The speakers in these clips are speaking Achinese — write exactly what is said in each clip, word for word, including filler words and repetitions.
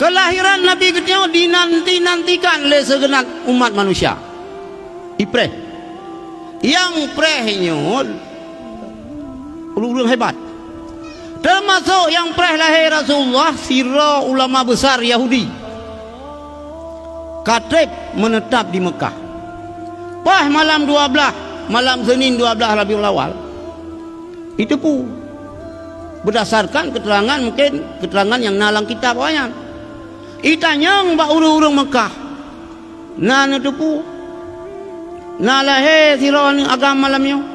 Keulahiran Nabi geutanyoe dinanti-nantikan lé sigeunab umat manusia. Ipreh. Nyang preh nyoe ureuëng-ureuëng hebat. Teumasok nyang preh lahé Rasulullah sidroe ulama beusar Yahudi. Ka treb meuneutab di Meukah. Paih malam dua blaih, malam Seunin dua blaih Rabiul Awal, iteupeue. Beudasarkan keuterangan, mungken keuterangan nyang na lam kitab awaknyan. Itanyong bak ureuëng-ureuëng Meukah, "Na neuteupeue? Na lahé sidroe aneuëk agam malam nyoe?"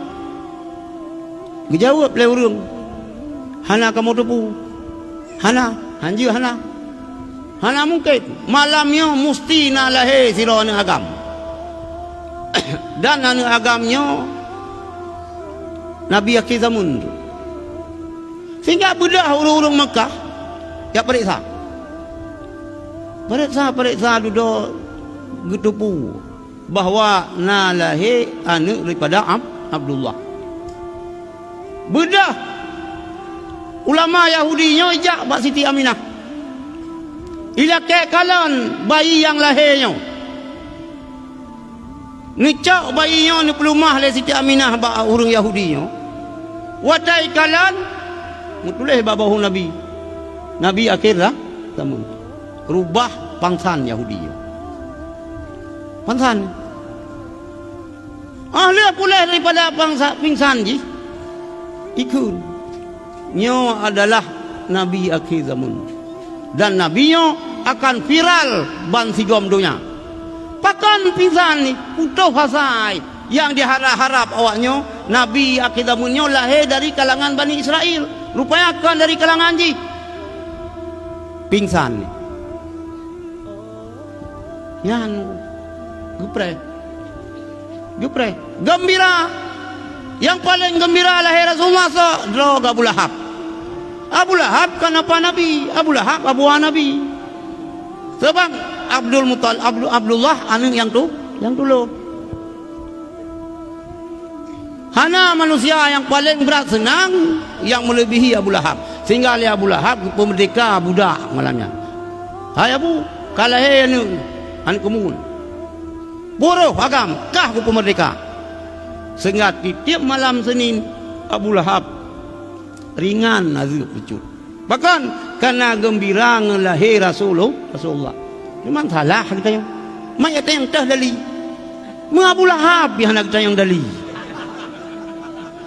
Geujaweueb lé ureuëng, "Hana kamoe teupeue. Hana, hanjeuet hana. Hana mungken. Malam nyoe musti na lahé sidroe aneuëk agam. Dan aneuëk agam nyoe Nabi akhé zamon." Sehingga beudôh ureuëng-ureuëng Meukah jak pareksa. Pareksa-pareksa dudoe geuteupeue bahwa na lahé aneuëk daripada Ab-, Abdullah. Beudôh ulama Yahudi nyoe jak bak Siti Aminah. Ilakée kalon bayi nyang lahé nyoe. Neucok bayi nyoe neupeuleumah lé Siti Aminah bak ureuëng Yahudi nyoe. Watée kalon, meutuléh bak bahu Nabi, Nabi akhé za-, zamon. Rubah pangsan Yahudi nyoe. Pangsan. Óh lheueh puléh daripada pangsa-, pingsan jih, ikheun, "Nyoe adalah Nabi akhé zamon. Dan Nabi nyoe akan viral bansigom donya." Pakon pingsan nyoe? Putôh asa nyang jiharab-harab awaknyoe, Nabi akhé zamon nyoe lahé dari kalangan Bani Israel. Rupanya kon dari kalangan jih. Pingsan nyoe. Nyan geupreh. Geupreh. Geumbira. Nyang paleng geumbira lahé Rasulullah soe? Droe Abu Lahab. Abu Lahab kan apa Nabi? Abu Lahab abu Nabi. Sebab Abdul Muttal-, Abdu-, Abdullah aneuëk nyang tu, nyang tulông. Hana manusia nyang paleng brat seunang nyang meuleubèhi Abu Lahab, sehingga lé Abu Lahab geupeumeurdeka budak malam nyan. "Hai Abu, ka lahé aneuëk, aneuëk keumuen. Peuroh agam, kah kupeumeurdeka." Sehingga tieb-tieb malam Seunin, Abu Lahab ringan azeueb bacut. Pakon? Kareuna geumbira ngon lahé Rasulul-, Rasulullah. Memang salah geutanyoe. Manyét nyang teuh dali. Meu Abu Lahab nyang hana geutanyoe dali.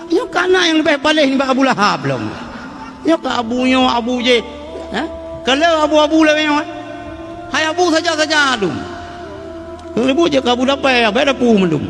Nyoe ka na nyang leubeh paléh nibak Abu Lahab lom. Nyoe ka abu nyoe, abu jéh. Ha? Ka le abu-abu lagèe nyoe. Hai abu saja-saja dum. Nyang leubeh jeuet keu abu dapée, abée dapu mandum.